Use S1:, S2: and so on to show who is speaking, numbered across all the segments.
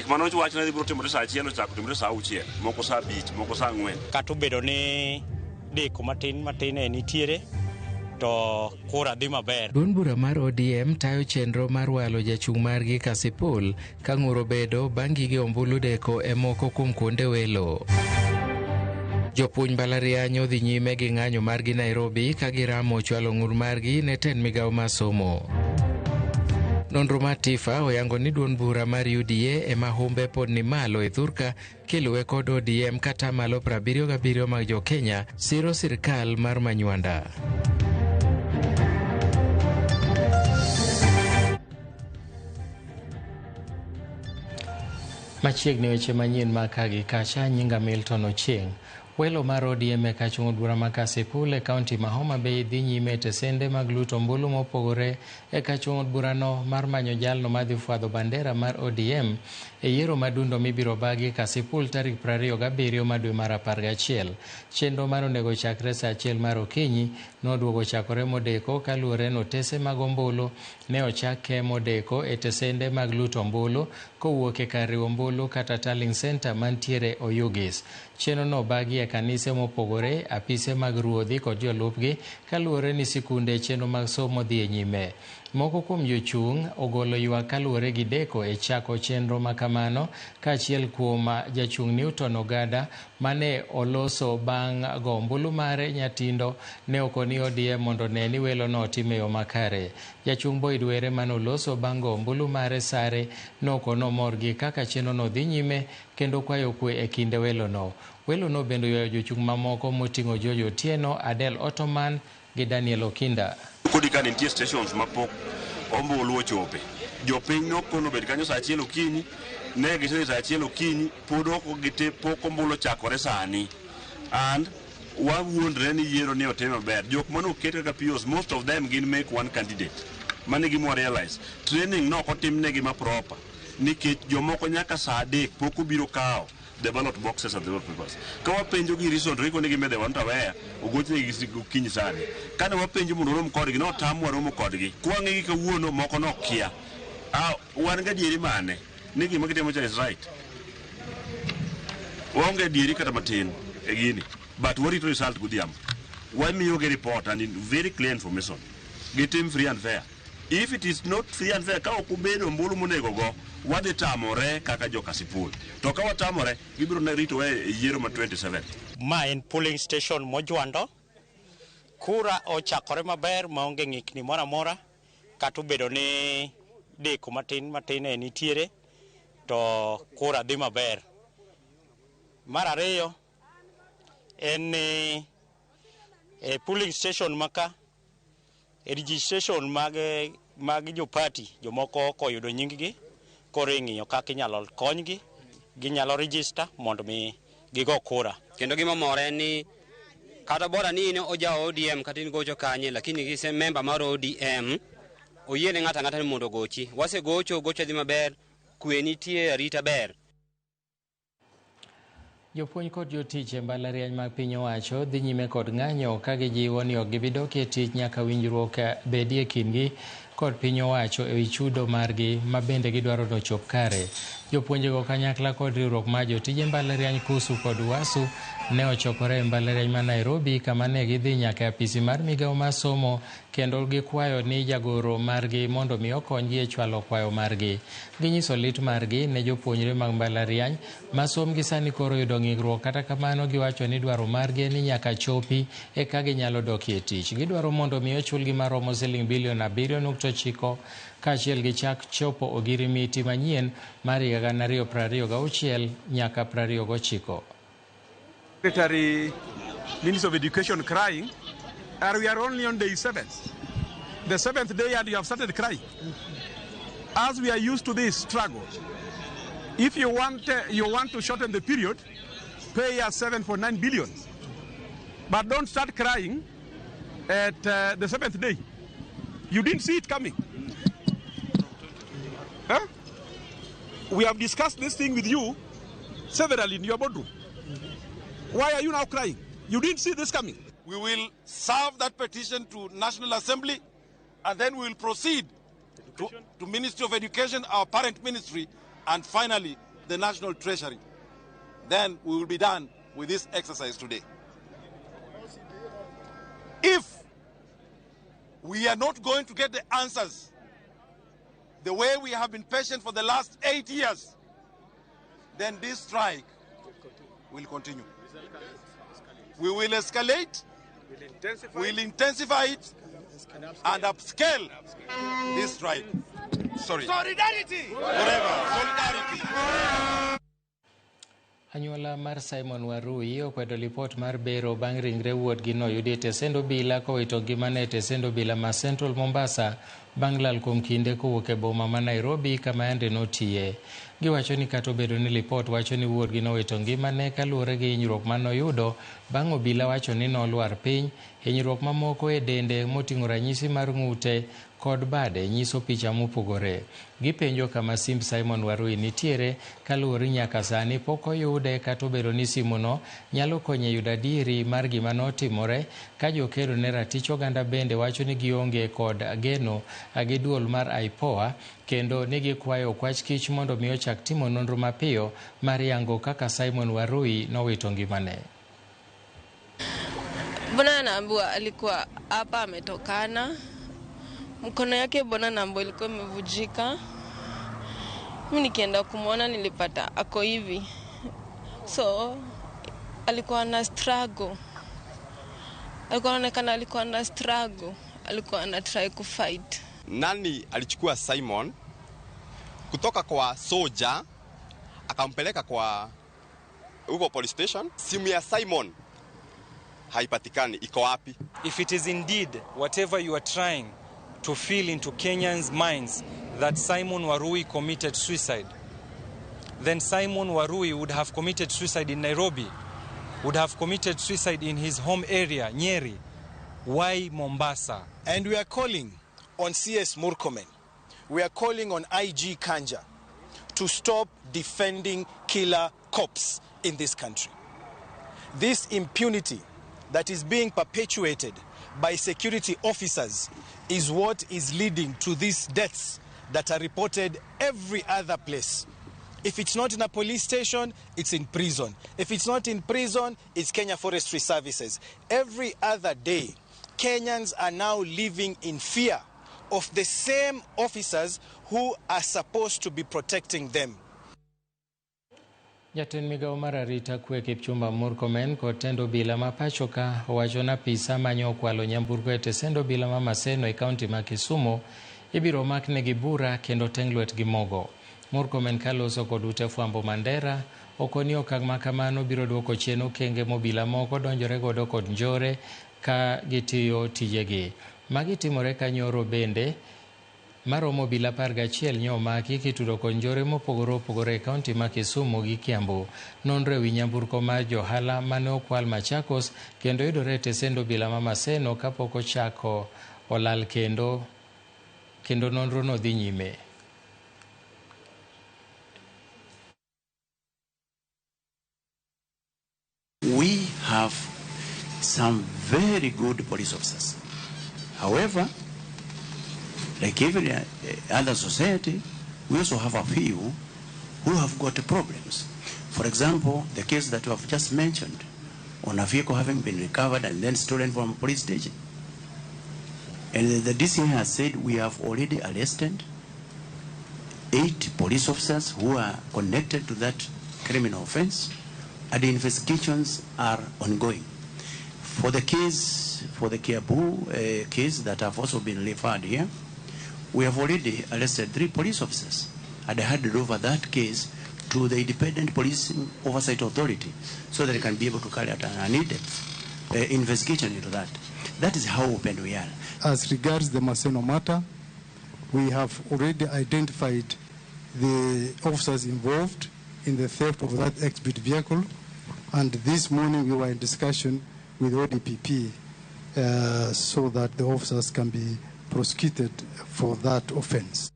S1: Gik mane owach ni biro timore saa 1 ochako timore saa 6, moko saa 5, moko saa 4.
S2: Kata obedo ni deko matin matin e nitiere to kura dhi maber.
S3: Duond bura mar ODM tayo chenro mar walo jachung' margi Kasipul ka ng'ur obedo bang' gige ombulu deko e moko kuom kuonde welo. Jopuonj mbalariany odhi nyime gi ng'anyo margi Nairobi ka giramo chwalo ng'ur margi ne tend migawo mar somo. Nonro mar TIFA oyango ni duond bura mar UDA ema humbe pod ni malo e thurka kiluwe kod ODM kata malo 77 mag jo-Kenya siro sirkal mar Manywanda. Machiegni weche manyien ma ka gi kacha, nyinga Milton Ochieng. Welo mar ODM e kachung' od bura ma Kasipul e kaunti ma Homa Bay dhi nyime e tesende mag luto ombulu mopogore e kachung' od burano mar manyo jalno madhi fwadho bandera mar ODM e yiero madundo mibiro bagi Kasipul tarik 27 ma dwe mar 11. Chenro mar onego chakre saa 1 mar okinyi noduogo chakore modeko kaluwore ni otese mag ombulu ne ochak ke modeko e tesende mag luto ombulu kowuok e kar riwo ombulu kata tallying center mantiere Oyugis. Chenro no obagi e kanise mopogore, apise mag ruodhi kod jolupgi kaluwore ni sikunde chenro mag somo dhi e nyime. Moko kuom jochung' ogolo ywak kaluwore gi deko e chako chenro makamano kaachiel kuom jachung' Newton Ogada mane oloso bang' go ombulu mare Nyatindo ne okoni ODM mondo one ni welo no otim e yo makare. Jachung' Boyd Were mane oloso bang' go ombulu mare Sare nokono mor gi kaka chenro no dhi nyime kendo kwayo kwe e kinde welo no. Welo no bende oywayo jochung' mamoko moting'o George Otieno, Adel Ottoman gi Daniel Okinda.
S1: Kodi ka nitie stations mapok ombulu ochope. Jopiny nokono bed kanyo saa 1 okinyi, ne gisedhi saa 1 okinyi, pod ok gite pok ombulu ochakore sani. And wawuondre ni yiero ni otim maber. Jok mane oket kaka POs, most of them gin make one candidate. Mano e gima wa realize. Training no ok otimnegi ma proper. Nikech jomoko nyaka saa 3 pok obiro kawo the ballot boxes and the ballot papers. Ka wapenjo gi reason to gikone gi they were not aware, ogochnegi gokinyi sani. Kane wapenjo mondo warom kodgi, notamwa romo kodgi. Kwang'e gi kawuono, moko nokia. Wan gadieri mane ni gima gitimo cha is right. Waonge adieri kata matin e gini. But warito result godhiambo. Wamiyogi report and in very clear information. Gitim free and fair. If it is not free and fair, ka ok obedo ombulu monego go, wadhi tamore kaka jo Kasipul. To ka watamore, gibiro ne ritowa e yiero ma 27.
S2: Ma en polling station Mojwando. Kura ochakore maber maonge ng'ikni moro amora, kata obedo ni deko matin matin e nitiere, to kura dhi maber. Mar ariyo en ni e polling station maka, e registration mag jo party, jomoko ok oyudo nying-gi, koro ing'iyo kaka inyalo konygi, ginyalo register mondo mi gigo kura.
S4: Kendo gima mora en ni kata bora ni in oja ODM kata in gocho kanye, lakini gise member mar ODM oyiene ng'ato ang'ata ni mondo ogochi. Wasegocho, gocho dhi maber, kwe nitie, arita ber.
S3: Jopuonj kod jotich e mbalariany mag piny owacho dhi nyime kod ng'anyo ka gijiwo ni ok gibi dok e tich nyaka winjruok bedie kindgi kod piny owacho e wi chudo margi ma bende gidwaro ni ochop kare. Jopuonjego kanyakla kod riwruok mar jotije mbalariany KUSU kod UASU ne ochokore e mbalariany ma Nairobi kama ne gidhi nyaka e apisi mar migawo mar somo kendo gikwayo ni jagoro margi mondo mi okonygi e chwalo kwayo margi. Ginyiso lit margi ne jopuonjre mag mbalariany ma somgi sani koro yudo ng'ikruok, kata kamano giwacho ni dwaro margi en ni nyaka chopi eka ginyalo dok e tich. Gidwaro mondo mi ochulgi maromo siling bilion 7.9 kaachiel gi chak chopo ogirimiti manyien mar higa 2026 nyaka 29.
S5: Secretary, Minister of Education crying, and we are only on day 7. The 7th day and you have started crying. As we are used to this struggle, if you want to shorten the period, pay us 7.9 billion. But don't start crying at the 7th day. You didn't see it coming. Huh? We have discussed this thing with you severally in your boardroom. Why are you now crying? You didn't see this coming.
S6: We will serve that petition to National Assembly, and then we will proceed to Ministry of Education, our parent ministry, and finally the National Treasury. Then we will be done with this exercise today. If we are not going to get the answers the way we have been patient for the last 8 years, then this strike will continue. We will escalate, we'll intensify it, and upscale this strike. Sorry.
S7: Solidarity!
S6: Forever. Solidarity.
S3: Anyuola mar Simon Warui okwedo lipot mar bero bang' ringre wuodgi noyudi e tesend obila kowito ngimane e tesend obila ma Central Mombasa bang' lal kuom kinde kowuok e boma ma Nairobi kama yande notiye. Giwacho ni kata obedo ni lipot wacho ni wuodgi nowito ngimane kaluwore gi hinyruok manoyudo bang' obila wacho ni nolwar piny, hinyruok mamoko e dende moting'o ranyisi mar ng'ute kod bade nyiso picha mopogore. Gipenjo kama simb Simon Warui nitiere kaluwore nyaka sani pok oyude kata obedo ni simuno nyalo konyo e yudo adieri mar gima notimore ka jokedo ne ratich oganda bende wacho ni gionge kod geno gi duol mar IPOA kendo ni gikwayo okwach kich mondo mi ochak timo nonro mapiyo mar yango kaka Simon Warui nowito ngimane.
S8: Mbona anaambiwa alikuwa hapa ametokana, mkono yake mbona naambiwa ilikuwa imevujika. Mimi nikienda kumwona nilipata ako hivi, so alikuwa na struggle, alikuwa anaonekana alikuwa na struggle, alikuwa ana try kufight.
S9: Nani alichukua Simon kutoka kwa soja akampeleka kwa huko police station? Simu ya Simon haipatikani, iko wapi?
S10: If it is indeed whatever you are trying to fill into Kenyans' minds that Simon Warui committed suicide, then Simon Warui would have committed suicide in Nairobi, would have committed suicide in his home area, Nyeri. Why Mombasa?
S11: And we are calling on CS Murkomen, we are calling on IG Kanja to stop defending killer cops in this country. This impunity that is being perpetuated by security officers is what is leading to these deaths that are reported every other place. If it's not in a police station, it's in prison. If it's not in prison, it's Kenya Forestry Services. Every other day, Kenyans are now living in fear of the same officers who are supposed to be protecting them.
S3: Jatend migawo mar arita kwe Kipchumba Murkomen kod tend obila ma pacho ka owacho ni apisa manyo okwalo nyamburko e tesend obila ma Maseno e kaunti ma Kisumu ibiro maknegi bura kendo teng' lwetgi mogo. Murkomen kaloso kod ute fwambo Mandera okoni okang' ma kamano biro duoko chien okenge mobila moko donjore godo kod njore ka gitiyo tijegi. Magi timore ka nyoro bende maromo obila 11 nyo omaki kitudo kod njore mopogore opogore e kaunti ma Kisumu gi Kiambu. Nonro ewi nyamburko mar johala mane okwal Machakos kendo yudore e tesend obila ma Maseno kapok ochako olal kendo nonro no dhi nyime.
S12: We have some very good police officers. However, like every other society, we also have a few who have got problems. For example, the case that you have just mentioned on a vehicle having been recovered and then stolen from a police station. And the DCI has said we have already arrested 8 police officers who are connected to that criminal offense, and the investigations are ongoing. For the case, for the Kiambu case that have also been referred here, we have already arrested 3 police officers and handed over that case to the Independent Police Oversight Authority so that they can be able to carry out an in-depth investigation into that. That is how open we are.
S13: As regards the Maseno matter, we have already identified the officers involved in the theft of that exhibit vehicle, and this morning we were in discussion with ODPP so that the officers can be prosecuted for that offense.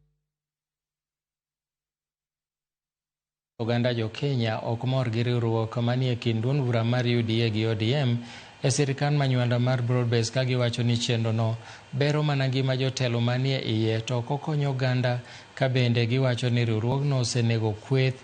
S3: Oganda jo Kenya ok mor gi riwruok manie kind duond bura mar UDA gi ODM e sirkal manywanda mar Broadbase ka giwacho ni chenrono bero mana ngima jotelo manie iye to ok okonyo oganda, ka bende giwacho ni riwruogno osenego kweth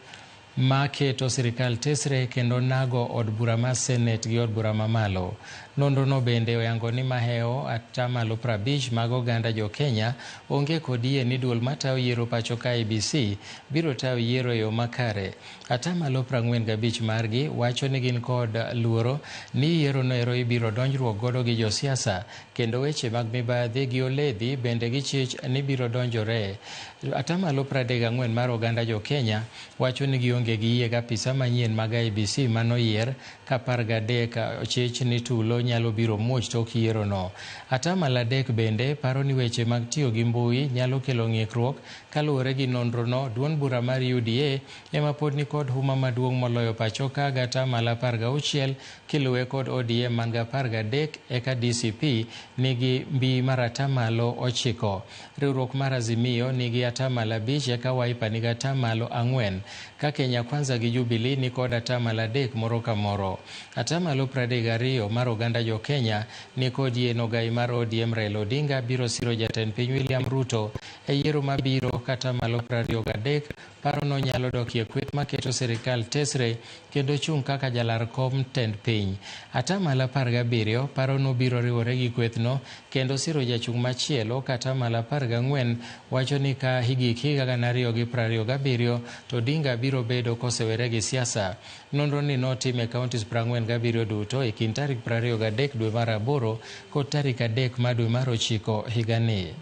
S3: ma keto sirikal tesre kendo nago od bura mar Senate gi od bura mamalo. Nonrono bende oyango ni mahewo 50% mag oganda jo Kenya onge kod yie ni duol matayo yiero pacho ka IEBC biro tayo yiero e yo makare. 45% margi wacho ni gin kod luoro ni yiero noero ibiro donjruok godo gi josiasa kendo weche mag mibadhi gi oledhi bende gichich ni biro donjore. 34% mar oganda jo Kenya wacho ni gionge gi yie gi apisa manyien mag IEBC manoyier ka 13 ochich ni tulo nyalo biro muoch tok yiero no. 3% bende paro ni weche mag tiyo gi mbui nyalo kelo ng'ikruok. Kaluwore gi nonrono, duond bura mar UDA ema pod nikod huma maduong' moloyo pacho ka gi 16% kiluwe kod ODM man gi 13 eka DCP nigi mbi mar 9%. Riwruok mar Azimio nigi 5% eka Wiper nigi 4% ka Kenya Kwanza gi Jubilee ni kod 3% moro ka moro. 32% mar oganda jo Kenya ni kod yie nogai mar ODM Raila Odinga biro siro jatend piny William Ruto e yiero mabiro kata 23% parono nyalo dokie kweth maketo sirikal tesre kendo chung' kaka jalar kom tend piny. 17% parono biro riwore gi kwethno kendo siro jachung' machielo kata 14% wacho ni ka higik higa 2027 to Odinga biro bedo kosewere gi siasa. Nonro ni notim e counties 47 duto e kind tarik 23 dwe mar 8 kod tarik 3 mar dwe mar 9 higani.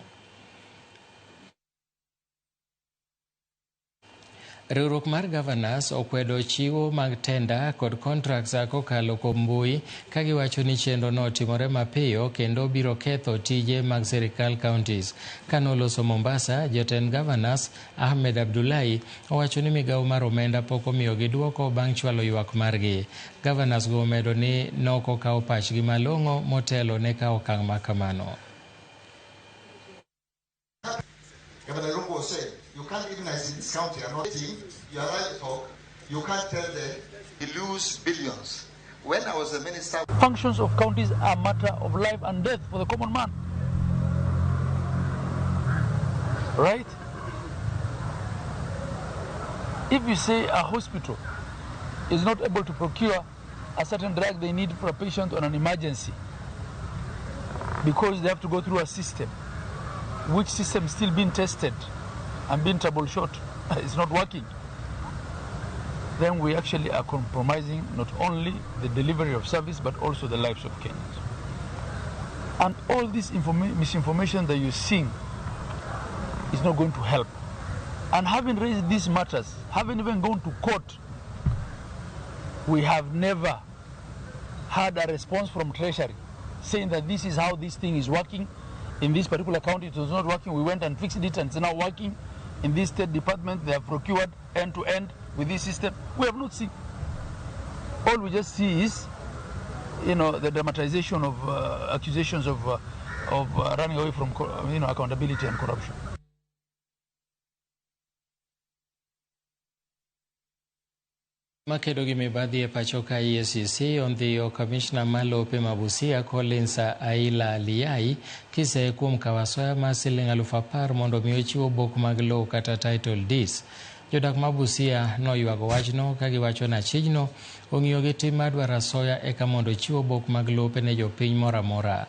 S3: Riwruok mar Governors okwedo chiwo mag tenda kod contracts kokalo kuom mbui ka giwacho ni chenro no otimore mapiyo kendo biro ketho tije mag sirikal counties. Kanoloso Mombasa, jatend Governors Ahmed Abdullahi owacho ni migawo mar omenda pok omiyogi duoko bang' chwalo ywak margi. Governors go omedo ni nokokawo pachgi malong'o motelo ne kawo okang' ma kamano.
S7: Governor Lungu said, you can't even as in this county, I'm not team, you arrive at talk, you can't tell them, you lose billions. When I was a minister...
S14: Functions of counties are a matter of life and death for the common man. Right? If you say a hospital is not able to procure a certain drug they need for a patient on an emergency because they have to go through a system, which system is still being tested and being troubleshot, it's not working, then we actually are compromising not only the delivery of service but also the lives of Kenyans. And all this misinformation that you're seeing is not going to help. And having raised these matters, having even gone to court, we have never had a response from Treasury saying that this is how this thing is working. In this particular county, it was not working. We went and fixed it, and it's now working. In this state department, they have procured end-to-end with this system. We have not seen. All we just see is, you know, the dramatization of accusations of running away from, you know, accountability and corruption.
S3: Makedo gi mibadhi e pacho ka EACC ondhiyo kamishna ma lope ma Busia Collins Aila Liai kiseye kuom kawo asoya mar siling 10,000 mondo mi ochiw obok mag lowo kata title deeds. Jodak ma Busia noywago wachno ka giwacho ni achijno ong'iyo gi tim mar dwaro asoya eka mondo ochiw obok mag lope ne jopiny moro amora.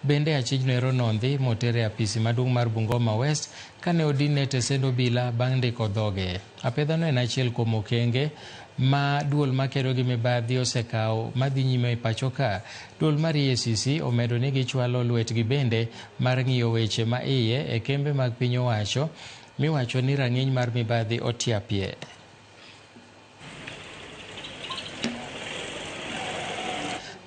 S3: Bende achijno ero nondhi motere e apisi maduong' mar Bungoma West kane odinne tesend obila bang' ndiko dhoge. Apedhano en achiel kuom okenge ma duol makedo gi mibadhi osekawo madhi nyime e pacho ka. Duol mar EACC omedo ni gichwalo lwetgi bende mar ng'iyo weche ma iye e kembe mag piny owacho miwacho ni rang'iny mar mibadhi otiapie.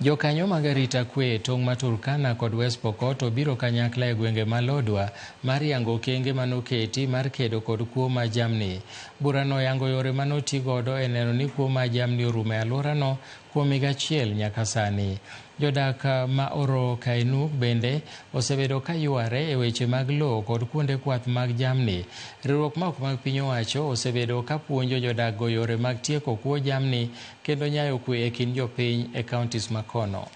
S3: Jokanyo mag arita kwe e tong' ma Turkana kod West Pokot obiro kanyakla e gwenge ma Lodwar mar yango okenge manoketi mar kedo kod kuo ma jamni. Burano yango yore manoti godo e neno ni kuo ma jamni orumo e alworano kuom higa achiel nyaka sani. Jodak ma Oro Kainuk bende osebedo ka yware e weche mag lowo kod kuonde kwath mag jamni. Riwruok ma ok mag piny owacho osebedo ka puonjo jodak go yore mag tieko kuo jamni kendo nyayo kwe e kind jopiny e counties makono.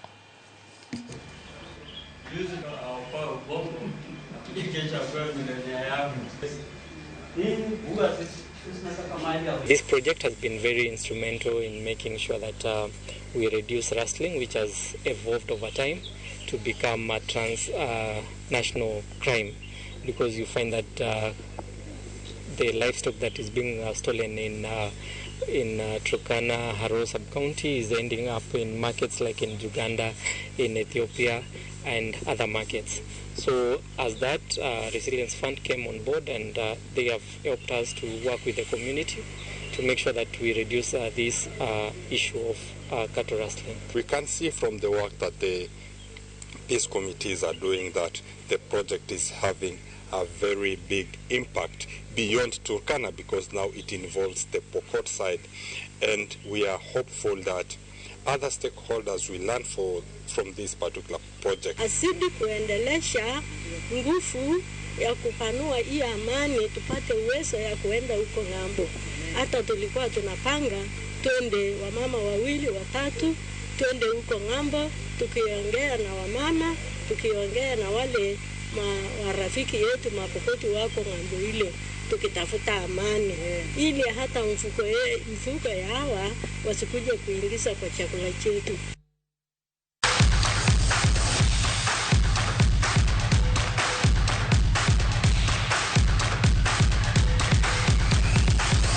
S15: This project has been very instrumental in making sure that we reduce rustling, which has evolved over time to become a transnational crime, because you find that the livestock that is being stolen in Turkana, Haro sub-county is ending up in markets like in Uganda, in Ethiopia, and other markets. So as that Resilience Fund came on board, and they have helped us to work with the community to make sure that we reduce this issue of cattle rustling.
S16: We can see from the work that the peace committees are doing that the project is having a very big impact beyond Turkana, because now it involves the Pokot side, and we are hopeful that other stakeholders will learn from this particular project.
S17: Azidi kuendelesha nguvu ya kupanua hii amani, tupate uwezo ya kuenda huko ng'ambo. Hata tulikuwa tunapanga twende wamama wawili watatu, twende huko ng'ambo, tukiongea na wamama, tukiongea na wale marafiki yetu mapokoti wako ng'ambo ile, tukitafuta amani ili hata mfuko ya hawa wasikuje kuingiza kwa chakula chetu.